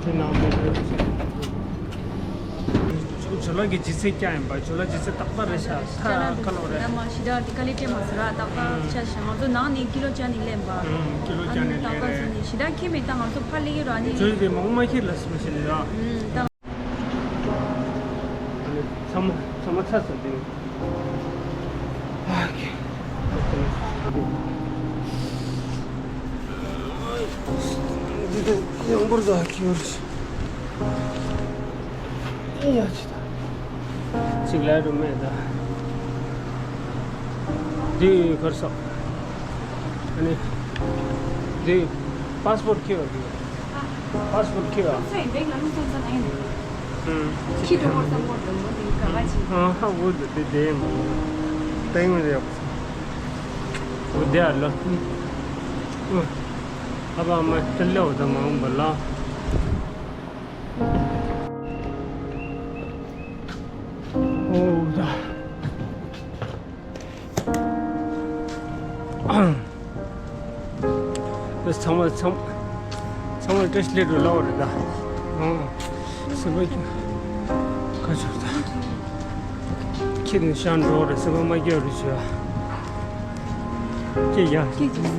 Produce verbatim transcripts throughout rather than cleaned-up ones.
དེ་ནང་མི་རེ་ཞིག་ཇོ་ལགས་ཀྱི་ལྗིད་ཚད་བཀྱག་ཡིན་པ། ཇོ་ལགས་ལྗིད་ཚད་ཏག་ཏག་རེད་ཤག་ད་ཁ་ལོ་རེད། ད་མ་ཤི་ད་དེ་ཀ་ལི་ཏེ་མ་ཟེར་ར་ཏག་ཏག་ཆ་ཤག་ང་ཚོ་ནང་ནས་ཀི་ལོ་བརྒྱ་ནས་ལེན་པ། ཀི་ལོ་བརྒྱ་ནས་ཏག་ཏག་ལེན་རེད། ཟེར་ནས་ཤི་ད་ཁྱི་མེད་ད་ང་ཚོ་ཕར་ལེན་གི་ར་ནི། ཇོ་ཡི་དེ་མང་མ་ཁྱི་ལ་སི་མ་ཤི་ནི་ར། ཨ་ནི་ཚང་མ་ཚང་མ་ཚར་སོང་དེ་ནི། ཨ་ཀེ། འདི་དེ་ཡང་འབུར་ཟ་ཁྱི་ཡོད་རེད། ཨེ་ཡ་ཅི་ད། ཅིག་ལས་རུ་མེད་ད། འདི་གར་སོགས། ཨ་ནི། འདི་པཱ་སི་པོར་ཁྱི་ཡོད་རེད། པཱ་སི་པོར་ཁྱི་ཡོད། སོ་ཡིན་པས་ང་ལུགས་སོང་ཙང་ན་ཡིན། ཁྱི་འགྲོ་བར་བསམ་བློ་འདོན་པོ་འདི་ག་ག་ཅིག་ཨ་ཧ་འོ་དེ་དེ་དེ་ཡིན། ཏེང་རེད། འོ་དེ་ཨ་ལོ། ཨ་ཕ་མ་སྤྲེལ་ལེ་འོ་ད་མ་འོང་པ་ལ། འོ་ད། ཚང་མ་ཚང་མ་ཚང་མ་བཀྲ་ཤིས་བདེ་ལེགས་ལབ་རེད་ད། ཨང་། སེམས་པ་སྐྱོ། ཁ་ཕྱོགས་ད། ཁྱེད་ནི་ཤང་འགྲོ་རེད། སེམས་པ་མ་སྐྱོ་རེད་ཤོད། ཁྱེད་ཡ། ཁྱེད་ཀྱི།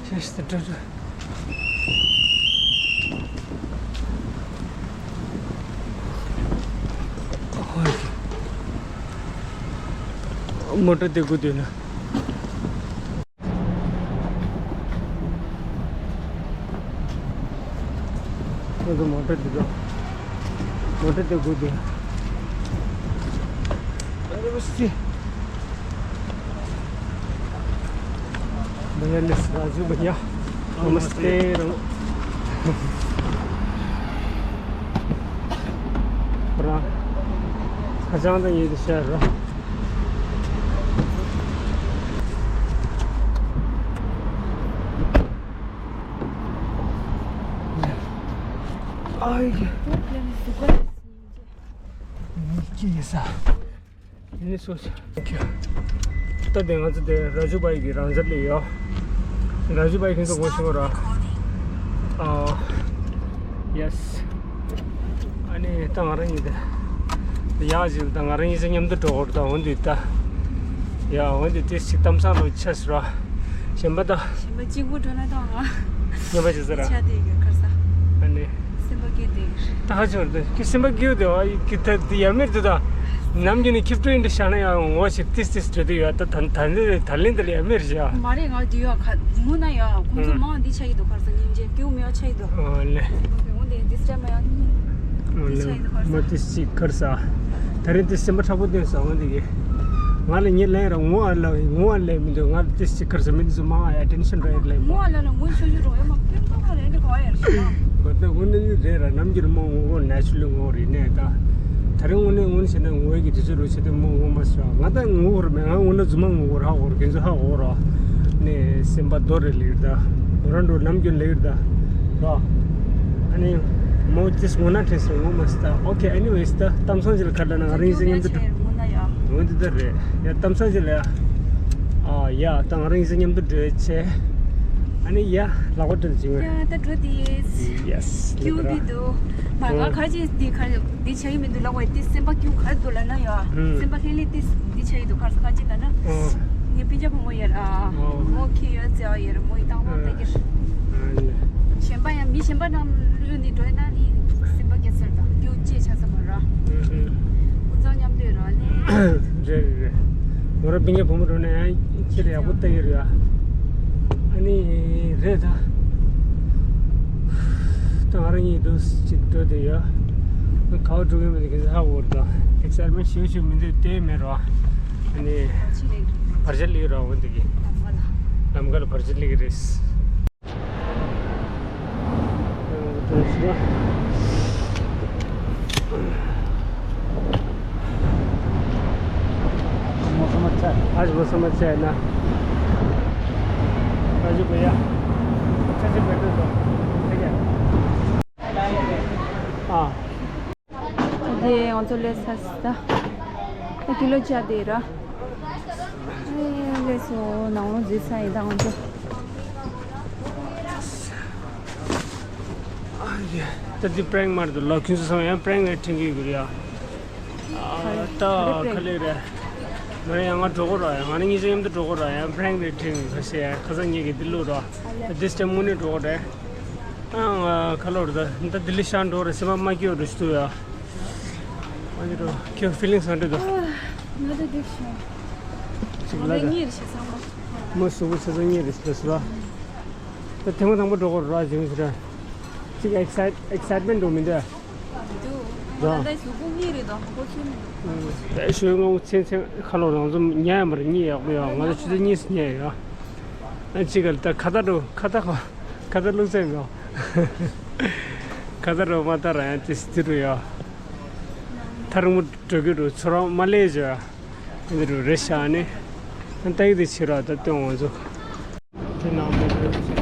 ཤ་ཤ་ཏྲ་ཏྲ། མོ་ཊ་དེ་སྒུག་སྡོད་ན། ང་ཚོ་མོ་ཊ་དེ་ཚོ། མོ་ཊ་དེ་སྒུག་སྡོད། ཨ་ནི་རུ་སི། भैया ने राजू भैया। नमस्ते। ཁ་བྱང་དང་ཡིན་དུ་ཤར་རོ། ཨའི། ཀྱི་ཡིན་ས། ཡིན་སོ་སོ། ད་དེ་ང་ཚོ་དེ་ར་ཇུ་བྷའི་གི་རང་འཇགས་ལས་ཡོད། ར་ཇུ་བྷའི་ཁྱེད་ཚོ་ངོ་ཤེས་པ་ར། ཨ། ཡེ་སི། ཨ་ནི་ད་ང་རང་གཉིས་དེ། ཡག་ཅིག་ད་ང་རང་གཉིས་ཆ་མཉམ་དུ་འགྲོ་བར་ད་འོན་ཏེ་ད། ཡ་འོན་ཏེ་དེ་ཞིག་གཏམ་བཟང་རོ་ཆས་ར། གཞན་པ་ད། གཞན་པ་གཅིག་པུ་འགྲོ་ན་ད་ང་། གཉིས་པ་ཅི་ཟེར་ར། ཆ་དེ་ཡོད་ཁར་ས། ཨ་ནི། སེམས་པ་སྐྱིད་དེ། ད་ཧ་ཅང་རེད། ཁྱི་སེམས་པ་སྐྱིད་དེ་བ་ཁྱི་ད་དེ་ཡ་མེར་དེ་ད། ནམ་རྒྱུན་ནས་ཁྱི་སྤྲོ་ཡིན་དེ་ཤ་ན་ཡ་ངོ་ཞིག་ཏིས་ཏིས་སྤྲོ་དེ་ཡ་ད་ད་ད་ལེན་དེ་ད་ལེན་དེ་ལ་ཡ་མེར་བཞག་མ་རེད་ང་དེ་ཡ་ཁ་ངུ་ན་ཡ་ཁོང་ཚོ་ཨང་མང་འདི་ཆ་ཡི་དུ་ཁར་ས་སྙིང་རྗེ་སྐྱུ་མེ་ཡ་ཆ་ཡི་དུ། ཨ་ལེ། འོ་དེ་འདི་སྤྲད་མ་ཡ་ནི། འདི་ཆ་ཡི་དུ་ཁར་ས། མ་ཏིས་ཅིག་ཁར་ས། ད་རེས་དེ་སེམས་པ་མཁྲེགས་པོ་སྟོན་ས་འོ་འདི་གི། ང་ལ་ཉེ་ལན་ར་ངུ་ཨ་ལ་ངུ་ཨ་ལ་མི་འདུག་ང་ལ་ཏིས་ཅིག་ཁར་ས་མི་འདི་ཚོ་མང་ཨ་ཡ་ཏེན་ཤན་རེད་ལེ། ངུ་ཨ་ལ་ལ་ངུ་ཤུ་ཤུ་རོ་ཡ་མ་ཀུན་ཏོ་ཁ་རེད་ཁོ་ཨ་ཡ་ཤི་ན། གོ་ད་ངུ་ནི་རེད་ར་ནམ་རྒྱུན་མོ་ངུ་གོ་ནེ་ཆུ་ལི་ངུ་རེད་ནས་ད། ད་རིང་ངུ་ནི་ངུ་ནི་བྱས་ན་ངུ་ཡ་གི་དུས་ཚོད་རུ་བྱས་ཏེ་མོ་ངུ་མ་ཤི་ང་ད་ངུ་གོ་ར་མེད། ང་ངུ་ན་རྫུན་མ་ངུ་གོ་ར་ཧ་གོ་ར་ཁྱེད་ཚོ་ཧ་གོ་ར་ནས་སེམས་པ་རྡོ་རེད་ལེ་ད། ང་རང་འགྲོ་ནམ་རྒྱུན་ལེགས་རེད་ད། རོ། ཨ་ནི། མོ་ཅིས་ངོ་ན་ཁྲེས་སོང་ངོ་མ་སྟ། ཨོ་ཁེ། ཨེ་ནི་ཝེས་ད་གཏམ་སང་ཅིག་ལ་ཁ་ལ་ན་ང་རིང་ཟིང་ཉམ་དུ། ངོ་ན་ཡ། ངོ་འདི་ད་རེད། ཡ་གཏམ་སང་ཅིག་ལ་ཡ། ཨ་ཡ་ད་ང་རིང་ཟིང་ཉམ་དུ་འགྲོ་ཡ་ཆེ། ཨ་ནི་ཡ་ལག་པ་སྤྲད་ཅིག་ཡ་ད་འགྲོ་དེ། ཡེ་སི། ཀྱུ་བི་དུ། མ་ང་ཁ་ཅིག་འདི་ཁ་འདི་ཆ་ཡི་མི་འདུག་ལ་ཝེ་ཏི་སེམས་པ་ཀྱུ་ག་འདུག་ལ་ན་ཡ། སེམས་པ་ལྷན་ལྷན་ཏི། འདི་ཆ་ཡི་དུ་ཁར་ཁ་ཅིག་ལ་ན། ངའི་སྤུན་ཀྱག་བུ་མོ་ཡར་ཨ། ངོ་ཁྱི་ཡོད་ཟེར་ཨ་ཡར་མོ་ཡི་བཏང་བ་ལྟ་གིར། གཞན་པ་ཡང་མི་གཞན་པ་རྣམས་ལུས་ནི་འགྲོ་ན་ནི་སེམས་པ་སྐྱེ་ཚར་དང་རྒྱུ་ཅེས་ཆ་ས་མ་ར། ཀུན་བཟང་མཉམ་དུ་ར་ནི། རེད་རེད་རེད། ངོ་ར་སྤུན་ཀྱག་བུ་མོ་འགྲོ་ན་ཡང་ཁྱེད་ལ་ཡག་པོ་ལྟ་གི་རེད་ཨ། ཨ་ནི་རེད་ད། ད་ང་རང་གཉིས་འདུག་ཅིག་འགྲོ་དེ་ཡོད། ག་བ་འགྲོ་གི་མེད་དེ་གི་ཧ་གོ་ར་ད། ཨེག་སའི་ཊི་མེན་ཊི་ཞེ་པོ་ཞེ་པོ་མི་འདུག་ལྟོས་མེད་ར། ཨ་ནི། བར་ཆད་ལེགས་རེད། བར་ཆད་ལེགས་ར་འོ་འདི་གི། ལམ་ཁ་ལ། ལམ་ཁ་ལ་བར་ཆད་ལེགས་རེད། आज मौसम अच्छा है। आज मौसम अच्छा है ना। राजू भैया, अच्छे से बैठो तो, ठीक है। ཨ། དེ་ང་ཚོ་སླེབས་ཚར་སོང་ད། ད་ཀི་ལོ་བརྒྱ་དེ་ར། ཨེ་སླེབས་སོང་། ནང་ལོགས་འཛུལ་ཚར་ཡིན་ད་ང་ཚོ། ད་འདི་པྲེང་མར་དུ་ལོ་ཁྱོད་ཚོ་ཚང་མ་ཡང་པྲེང་རེ་འཕྲེང་གི་ཡོད་རེད་ཡ། ཨ་ད་ག་ལེ་རེད། ང་རང་ཡང་ང་འགྲོ་གོ་ར་ཡ། ང་རང་གཉིས་ཆ་མཉམ་དུ་འགྲོ་གོ་ར་ཡ། པྲེང་རེ་འཕྲེང་གི་ཁ་ཤས་ཡ། ཁ་སང་ངེད་ཀྱི་འདི་ལུག་ར། ད་འདི་སྟེ་དངོས་གནས་འགྲོ་གོ་རེད། ཨ་ང་ཁ་ལོ་ར་ད་ད་ལྡི་ལི་ཤར་འགྲོ་ར། སེམས་པ་མ་སྐྱིད་རུ་ཞུ་ཡ། ཨ་ནི་རོ་ཁྱོད་ཕི་ལིང་སི་ག་འདྲ་འདུག་ང་ད་འགྲིག་ཤག་ཅིག་ལ་ད་ངའི་རེ་ཞིག་བསམ་པ། མོ་གཟུགས་པོ་ཆེ་ཚོ་གཉིས་རེ་ཞིག་ལ་ཟེར་བ། ད་ཐེངས་མ་དང་པོ་འགྲོ་གོ་ར་ཇིང་ཟེར། ཅིག་ཨེག་སའིཊ་ཨེག་སའིཊ་མེན་ཊི་འགྲོ་མི་འདུག་འདུག་ང་ད་ལྟ་གཟུགས་པོ་གཉིས་རེད་དོ། ཧ་གོ་ཚོད་མི་འདུག་ད་ཞོལ་ངོ་ཚན་ཚན་ཁ་ལོ་རང་ཚོ་ཉལ་ཡ་མ་རེད། གཉིད་ཡག་པོ་ཡོད། ང་ད་ཆུ་ཚོད་གཉིས་སུ་ཉལ་ཡོད། ཨ་ཅིག་ག་ལ་ད་ཁ་ད་འགྲོ་ཁ་ད་ཁ་ཁ་ད་ལུག་ཚན་ཡོད། ཁ་ད་འགྲོ་མ་ད་ར་ཡང་ཏི་སི་ཏི་རུ་ཡོད། ཐ་རུང་མོ་འགྲོ་རྒྱུ་རུ་ཚོ་རང་མ་ལས་བྱོས། འདི་རུ་རེ་ཤ་ནི། ཨ་ཏག་དེ་ཕྱི་ར་ད་སྟོན་འོང་ཚོ། དེ་ནང་མོ་འགྲོ་རེ་ཤ།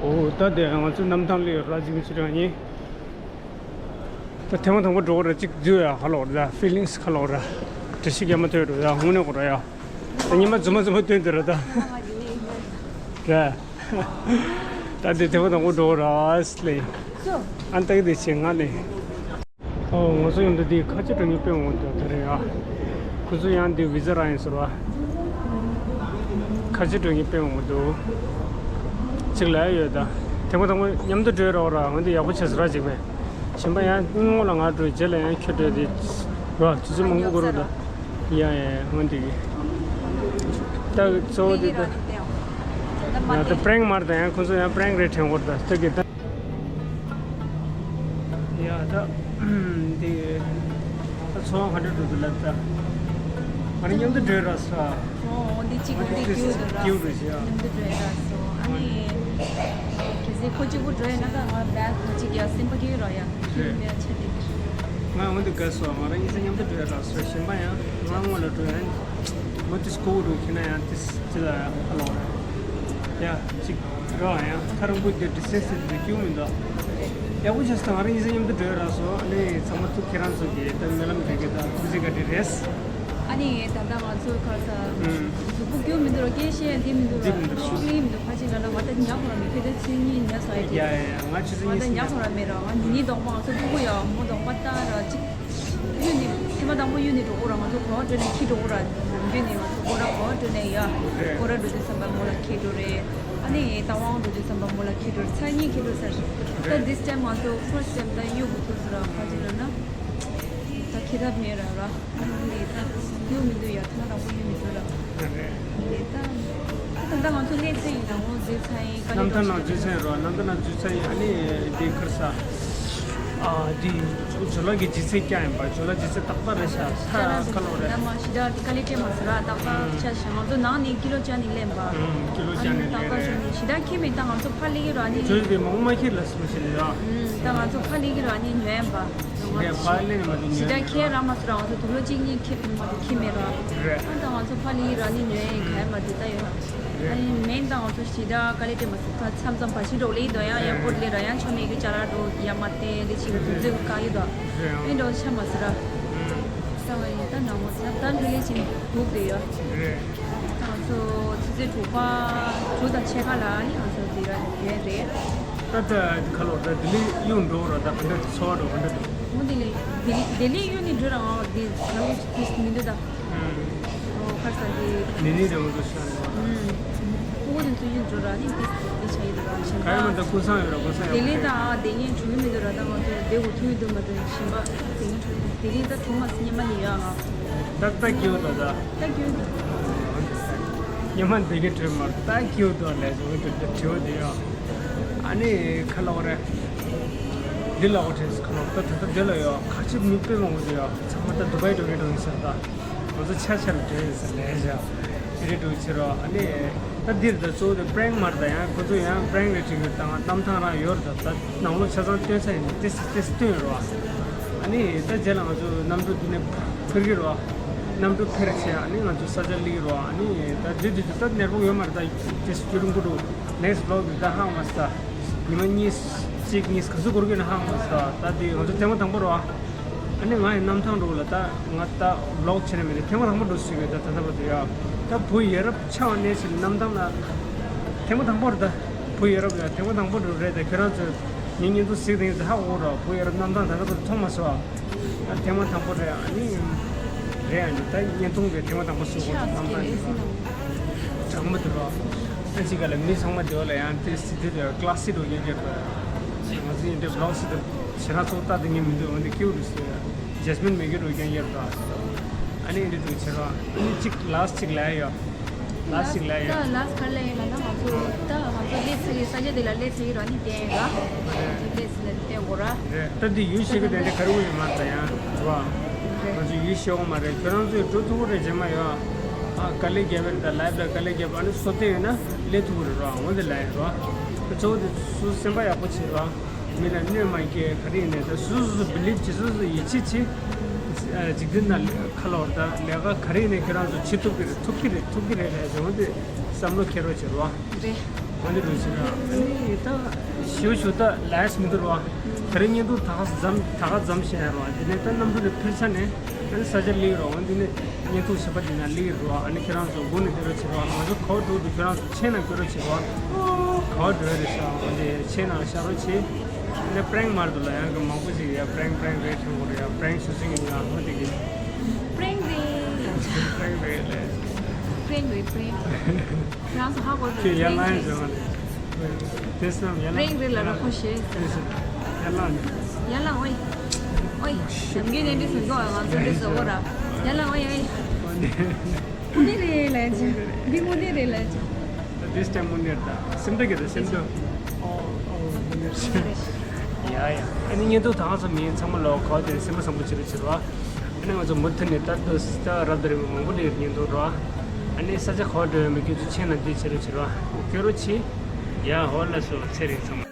ཨོ་ད་དེ་ང་ཚོ་གནམ་ཐང་ལ་ཡོད་ར། ཅིག་ཕྱི་ར་ཡིན། ད་ཐེངས་མ་དང་པོ་འགྲོ་གོ་ར། ཅིག་འཛུལ་ཡ་ཁ་ལོ་ར། ད་ཕི་ལིང་སི་ཁ་ལོ་ར། འདྲ་ཞིག་ཡ་མ་ཐོས་རུ་ཡ། དངོས་གནས་གོ་ར་ཡ། ད་ཉི་མ་རྫུན་མ་རྫུན་མ་སྟོན་དེ་ར་ད། ར། ད་འདི་ཐེངས་མ་དང་པོ་འགྲོ་ར་སི་ལེ། ཨན་ཏག་དེ་ཆེ་ང་ལེ། ཨོ་ང་ཚོ་ཡོང་དུས་འདི་ཁ་ཆེ་འགྲོ་མཁན་དཔེ་མང་པོ་འདུག་ད་རེས་ཨ། ཁོ་ཚོ་ཡང་འདི་བི་ཟ་རག་ཡིན་ཟེར་བ། ཁ་ཆེ་འགྲོ་མཁན་དཔེ་མང་པོ་འདུག་ཅིག་ལ་ཡོད་ད། ཐེངས་མ་དང་པོ་མཉམ་དུ་འགྲོ་རོགས་ར། འོན་ཏེ་ཡག་པོ་བྱས་ཟེར་ར་ཅིག་མེད། གཞན་པ་ཡང་སྔོན་ལ་ང་འགྲོ་རྗེས་ལ་ཡང་ཁྱོད་འགྲོ་དེ། ར་དུས་ཚོད་མང་པོ་འགོར་རོགས་ད། ཡ་ཡ་འོན་ཏེ་གི། ད་གཙོ་བོ་དེ་ད། ང་ད་པྲེང་མར་ད་ཡང་ཁོ་ཚོ་ཡང་པྲེང་རེ་འཕྲེང་བོར་ད་སྟོད་གི་ད། ཡ་ད། དེ། ད་ཚོང་ག་འདྲ་འགྲོ་འདུག་ལབ་ད། ང་རང་མཉམ་དུ་འགྲོ་ར་སོ། ཨོ་འདི་གཅིག་འོ་འདི་སྐྱིད་འདུག་ར། སྐྱིད་འདུག་ཞེས། མཉམ་དུ་འགྲོ་ར་སོ། ཨ་ནི། གལ་སྲིད་ཁོ་གཅིག་པུ་འགྲོ་ཡ་ན་ད་ང་བེག་གཅིག་ཡ་སེམས་པ་སྐྱིད་ར་ཡ། ཁྱོད་མེད་ཆ་དེ། ང་འོ་འདི་དགའ་སོ། ང་རང་གཉིས་ཆ་མཉམ་དུ་འགྲོ་ཡ་ར་སོ། གཞན་པ་ཡང་ང་སྔོན་ལ་འགྲོ་ཡ། མོ་དེ་སྐོར་རུ་ཁྱེར་ན་ཡང་དེ་ཅི་ལ་ཡང་ཧ་ལོ། ཡ་གཅིག་རོ་ཡང་ཐ་རུང་པོ་དེ་འདྲི་སེ་སེ་དེ་སྐྱུག་མི་འདུག་ཡག་པོ་བྱས་སོང་། ང་རང་གཉིས་ཆ་མཉམ་དུ་འགྲོ་ཡ་ར་སོ། ཨ་ནི་ཚང་མ་ཐུག་ཁྱེད་རང་ཚོ་གི་ད་སྨོན་ལམ་འདེབས་གི་ད་ཐུགས་རྗེ་བཀའ་དྲིན་རེད། ཨ་ནི་ད་ལྟ་ང་ཚོ་ག་ས་ཨུམ། གཟུགས་པོ་སྐྱོ་མི་འདུག་ར། སྐད་བཤད་ཡ་འདི་མི་འདུག་འདི་མི་འདུག་ར། ཤུགས་ལེན་མི་འདུག་ཕ་ཆེ་ལ་ལ་ང་ད་ཉག་ཁོ་ར་མི་ཁྱོད་ད་ཚེ་གཉིས་ཉག་ས་ཡ་དེ། ཡ་ཡ་ཡ། ང་ཆུ་ཚོད་ང་ད་གཉིས་ཉག་ཁོ་ར་མེད་ར། ང་ཉི་ཉི་གདོང་པ་ང་ཚོ་ཕྲུ་གུ་ཡ་མོ་གདོང་པ་ལྟ་ར་ཅིག་གཡུག་ནི་ཐེངས་མ་དང་པོ་གཡུག་ནི་འགྲོ་གོ་ར། ང་ཚོ་གོ་བ་སྤྲོད་ནས་ཁྱི་འགྲོ་གོ་ར། གཡུག་ནི་ང་ཚོ་གོ་ར་གོ་བ་སྤྲོད་ནས་ཡ། གོ་ར་འགྲོ་དུས་ཙམ་པ་མོ་ལ་ཁྱི་འགྲོ་རེད། ཨ་ནི་རྟ་དབང་འགྲོ་དུས་ཙམ་པ་མོ་ལ་ཁྱི་འགྲོ་རེད། ཚར་གཉིས་ཁྱི་འགྲོ་ཚར། ད་this time ང་ཚོ་first time ད་གཡུག་གི་ཐུག་སོང་ར། ཕ་ཅི་ལ་ན། ད་ཁྱི་ཐབ་མེད་ར་ར། ཨ་ནི་ད་གཡུག་མི་འདུག་ཡ། ཐེངས་མ་དང་པོ་གཡུག་མི་འདུག་ར། ད་ད་ལྟ་ང་ཚོ་སླེབས་ཚེ་ཡིན་ན་འོ་འཛེག་ཚར་ཡིན། ཀ་ནི་གནམ་ཐང་ནང་འཛུལ་ཚར་ཡིན་རོ། གནམ་ཐང་ནང་འཛུལ་ཚར་ཡིན། ཨ་ནི་དེ་ཁར་ས། ཨ་དེ་ཇོ་ལགས་ཀྱི་ལྗིད་ཚད་བཀྱག་ཡིན་པ། ཇོ་ལགས་ལྗིད་ཚད་ཏག་ཏག་རེད་ཤག་ས་ཁ་ལོ་རེད། ད་མ་ཞི་ད་དེ་ཀ་ལི་ཏེ་མ་ཟེར་ར། ཏག་ཏག་ཆ་ཤ། ང་ཚོ་ནང་ནས་ཀི་ལོ་ཅ་ནི་ལེན་པ། ཀི་ལོ་ཅ་ནི་ལེན་རེད། ཞི་ད་ཁྱི་མེད། ད་ང་ཚོ་ཕ་ལི་གི་ར་ནི། ཇོ་ལགས་དེ་མང་མ་ཁྱེར་ལ་སུ་ཞིག་ལ་ར། ད་ང་ཚོ་ཕ་ལི་གི་ར་ནི་ཉོས་པ། ཞི་ད་ཕ་ལི་ནི་མ་དེ་ཉོས། ཞི་ད་ཁྱེད་ར་མ་སུ་ར། ང་ཚོ་དུག་ལོ་གཅིག་གཉིས་ཁྱེད་མ་དེ་ཁྱི་མེད་ར། རེད། ཨ་ད་ང་ཚོ་ཕ་ལི་གི་ར་ནི་ཉོས་ཡིན། ག་ཡ་མ་དེ་ད་ཡོད། ཨ་ནི་མེན་ད་ང་ཚོ་ཞི་ད་ཀ་ལི་ཏེ་མ་ཟེར། ད་མཚམས་མཚམས་བ་ཞིག་འགྲོ་ལེ་དོ་ཡང་ཨེར་པོར་ལེ་ར་ཡང་ཆོ་མེད་གི་ཅ་ལག་འགྲོ་ཡ་མ་བསྟན་དེ་ཞིག་གི་དུས་ཚོད་ག་ཡོད་དོ། ཨེ་འགྲོ་ཆ་མ་ཟེར་ར། ས་བ་ཡིན་ད་ནང་མོ་ས་ད་ལྷི་ལེ་ཞིག་འདུག་དེ་ཡོད། ང་ཚོ་ཆུ་ཚོད་དྲུག་པ་དྲུག་དང་ཕྱེད་ཀ་ལ་ནི་ང་ཚོ་དེ་ར་ཡོད་རེད། ད་ད་ཁ་ལོ་ད་ལྡི་ལི་གཡུག་འགྲོ་ར། ད་ག་འདྲ་འཚོ་བ་འགྲོ་ག་འདྲ་འདུག་མོ་ལྡི་ལི་ལྡི་ལི་ལྡི་ལི་གཡུག་ནི་འགྲོ་ར། ང་འདི་ང་འདི་མི་འདུག་ད། ཨོ་ཁར་ས་འདི་ནི་ནི་རེ་བོ་འགྲོ་ཤ་རེ་བ། ཨུམ། ཁོ་བོ་དེ་ཚོ་གཡུག་འགྲོ་ར་ནི་འདི་འདི་ཆ་ཡི་འདུག་ར། གཞན་ག་ཡ་མ་ད་ཀུན་བཟང་ཡོད་ར། ཀུན་བཟང་ཡོད་ལྡི་ལི་ད་ཨ་དེ་ངས་འགྲོ་གི་མི་འདུག་ར། ད་ང་ཚོ་དེ་འུ་ཐུག་གི་འདུག་མ་གཏོགས་གཞན་པ་དེ་ངས་འགྲོ་གི་ལྡི་ལི་ད་གྲོང་མ་སི་ཉི་མ་ནི་ཡོད་ང་། ད་ད་སྐྱིད་པོ་ད་ད། ད་སྐྱིད་པོ་འདུག་ཉི་མ་འདི་གའི་གྲོས་མ་ད་སྐྱིད་པོ་འདུག་ལས་བཟོ་གི་གྲོས་དེ་དྲི་བ་དེ་ཡོད། ཨ་ནི་ཁ་ལོ་རེད། འདི་ལ་འོ་དྲན་ཁ་ལོ་ད་ད་ད་འདི་ལ་ཡོད། ཁ་ཆེ་མི་དཔེ་མང་པོ་འདུག་ཡོད། ཚང་མ་ད་དུ་བའི་འགྲོ་གི་འགྲོ་གི་ཟེར་ད། ང་ཚོ་ཆ་ཆ་ལ་འགྲོ་ཡོད་ཟེར་ལས་བྱ། དེ་རེད་འགྲོ་གི་ཕྱིར་རོ། ཨ་ནི་ད་འདིར་ད་གཙོ་བོ་དེ་པྲེང་མར་ད་ཡང་ཁོ་ཚོ་ཡང་པྲེང་རེ་ཁྲིད་གི་ད་ང་གནམ་ཐང་རང་ཡོད་རེད། ད་ད་ནང་ལོགས་ཆ་ཚང་སྟོན་ས་ཡིན། ཏེ་སི་ཏེ་སི་སྟོན་རོ། ཨ་ནི་ད་རྗེས་ལ་ང་ཚོ་གནམ་གྲུ་འདི་ནས་འཕུར་གི་རོ། གནམ་གྲུ་འཕུར་བྱས་ཨ་ནི་ང་ཚོ་ས་ཆ་སླེབས་རོ། ཨ་ནི་ད་འདི་འདི་ད་གནས་སྤོ་ཡོད་མ་རེད། ད་ཏེ་སི་རྒྱུ་རིང་པོ་འགྲོ། ནེག་སི་བི་ལོག་འདི་ད་ཧང་མ་སི་ད། ཉི་མ་གཉིས་གཅིག་གཉིས་ག་ཚོད་འགོར་གི་ན་ཧང་མ་སི་ད། ད་འདི་ང་ཚོ་ཐེངས་མ་དང་པོ་རོ། ཨ་ནི་ང་ཡི་གནམ་ཐང་འགྲོ་ལ་ད་ང་ད་བི་ལོག་བྱེད་ནི་མེད་དེ། ཐེངས་མ་དང་པོ་འགྲོ་སྲིད་པས་ད་ད་ལྟ་བར་དུ་ཡ། ད་བུ་ཡ་རབས་ཆགས་ནས་ཕྱིན་གནམ་ཐང་ལ། ཐེངས་མ་དང་པོ་རེད་ད། བུ་ཡ་རབས་ཡ་ཐེངས་མ་དང་པོ་རེད་དེ། ཁྱོད་རང་ཚོས་ངའི་བརྙན་ཐུང་གཟིགས་དེ་ཧ་གོ་ར། བུ་ཡ་རབས་རྣམ་ཐར་ད་ལྟ་བར་མཐོང་མ་སོང་ཨ། ཐེངས་མ་དང་པོ་རེད། ཨ་ནི་རེད། ཨ་ནི་ད་བརྙན་ཐུང་རེད། ཐེངས་མ་དང་པོ་བཟོས་གོ་དང་ཐང་ཐང་ཡིན་ས་དྲང་མོ་དེ་རོ། ཨ་ཅི་ག་ལ་མི་ཚང་མ་དེ་བ་ལ་ཡང་དེ་སི་དེ་རེད། ཀླ་སི་རོ་ཡོད་ཀྱི་རེད། ང་ཚོ་ཡིན་དེ་བི་ལོག་སི་དེ་ཞེ་དྲག་ཚོགས་ལྟ་དེ་ངས་མི་འདུག་འོན་ཏེ་ཀེའུ་རུ་སི་ཇེ་སི་མིན་མེ་གི་རུ་རྒྱང་ཡོད་ར། ཨ་ནི་འདི་དུ་ཆེ་ར། ཨ་ནི་གཅིག་ལ་སི་གཅིག་ལ་ཡོད། ལ་སི་གཅིག་ལ་ཡོད། ད་ལ་སི་ག་ལ་ཡིན་ལ་ན་ང་ཚོ་ད་ང་ཚོ་ལས་ཚེ་ས་ཆ་དེ་ལ་ལས་ཚེ་ཡོད་ར་ནི་བསྟན་ཡོད་ར། ལས་ཚེ་ལ་བསྟན་དགོས་ར། རེད། ད་འདི་ཡུལ་ཤེས་ཀྱི་དེ་འདྲ་ག་རེ་ཡོད་མ་རེད་ཡང་ར། ང་ཚོ་ཡུལ་ཤེས་འོང་མ་རེད། ཁྱོད་རང་ཚོས་འགྲོ་ཐུབ་ཀྱི་རེད་ཇེ་མ་ཡོད། ཨ་དཀའ་ལས་བརྒྱབ་པ་རེད། ད་ལའིབ་ལ་དཀའ་ལས་བརྒྱབ་པ་ཨ་ནི་སོ་བསྟན་ཡོད་ན་ལས་ཐུབ་ཀྱི་རེད་ར། འོན་ཏེ་ལ་ཡོད་ར། གཙོ་བོ་དེ་སུ་སེམས་པ་ཡག་པོ་བྱེད་ར། མི་ལ་གནོད་མ་སྐྱེལ། ག་རེ་ཡིན་ནའི་ད་སོ་སོ་སོ་སོ་བི་ལིབ་བྱེད། སོ་སོ་ཡིད་ཆེས་བྱེད། ཨ་འཇིག་རྟེན་ནང་ཁ་ལོ་བ་ད་ལས་ཀ་ག་རེ་ཡིན་ནའི་ཁྱོད་རང་ཚོ་བྱེད་ཐུབ་ཀྱི་རེད། ཐུབ་ཀྱི་རེད། ཐུབ་ཀྱི་རེད་ལབ་བྱས་འོན་ཏེ་བསམ་བློ་འཁྱེར་རོགས་བྱེད་རོགས། རེད། འོན་ཏེ་རོགས་བྱེད་རོགས། ཨ་ནི་ད་ཞེ་པོ་ཞེ་པོ་ད་ལས་མི་འདུག་རོགས། ད་རེས་བརྙན་ཐུང་ད་ག་ཙམ་ད་ག་ཙམ་བཤད་རོགས། དེ་ནས་ད་གནམ་གྲུ་ནས་ཕེབས་ཚར་ནས་ཨ་ནི་ས་ཆ་སླེབས་རོགས། འོན་ཏེ་ནས་བརྙན་ཐུང་གཞན་པ་འདི་ན་སླེབས་རོགས། ཨ་ནི་ཁྱེད་རང་ཚོ་སྒུག་ནས་བསྡད་རོགས་བྱེད་རོགས། ང་ཚོ་ག་པར་འགྲོ་འདུག་ཁྱེད་རང་ཚོ་མཆན་ནང་བཀོད་རོགས་བྱེད་རོགས། ག་པར་འགྲོ་ཡ་རེད་ཤག་འོན་ཏེ་མཆན་ནང་བཞག་རོགས་བྱེད། ཨ་ནི་པྲེང་མར་འདུག་ལ་ཡང་གི་མང་པོ་ཞིག་ཡ་པྲེང་པྲེང་རེད་ཐོན་གོ་རེད། ཡ་པྲེང་ཞུ་སྲིད་ཀྱི་འདུག་ཨ་ཧོ་དེ་གི་པྲེང་རེད་ལ། པྲེང་རེད་ལ། པྲེང་རེད་པྲེང་། ཁྱེད་རང་ཚོ་ཧ་གོ་འདུག་ཁྱེད་ཡར་པྲེང་ལངས་རེད། བྱུང་བ་རེད། དེ་སང་ཡར་ལངས། པྲེང་རེད་ལ་ར་ཁོ་ཞེས་ཟེར། ཡར་ལངས། ཡར་ལངས་ཨོའི། ཨོའི། ཞབས་འགན་ནས་འདི་སུ་འགྲོ་བ་ང་ཚོ་འདི་བཟོ་བོ་ར། ཡར་ལངས་ཨོའི་ཨོའི། དངོས་གནས་རེད་ལབ་ཅིང་། འདི་དངོས་གནས་རེད་ལབ་ཅིང་། This time དངོས་གནས་རེད་ད། སེམས་ཁྲལ་གྱི་རེད་སེམས་ཁྲལ། ཨོ་ཨོ་དངོས་གནས་རེད། ཡ་ཡ། ཨ་ནི་བརྙན་ཐུང་ད་ག་ཙམ་ཡིན་ཚང་མ་ལོག་གོ་དེ་སེམས་པ་བཟང་པོ་བྱེད་རོགས་བྱེད་རོགས། ཨ་ནི་ང་ཚོ་མུ་མཐུད་ནས་ད་དུ་ད་རབ་དང་རིམ་པ་མང་པོ་སླེབས་ཡོད་རེད་བརྙན་ཐུང་རོགས། ཨ་ནི་ས་ཆ་ག་པར་འགྲོ་ཡོད་མེད་ཁྱོད་ཚོ་མཆན་ནང་འདི་བྱེད་རོགས་བྱེད་རོགས། བསྐྱོད་རོགས་བྱེད། ཡ་ཧོ་ལགས་སོ་ཚེ་རིང་ཚང་མ།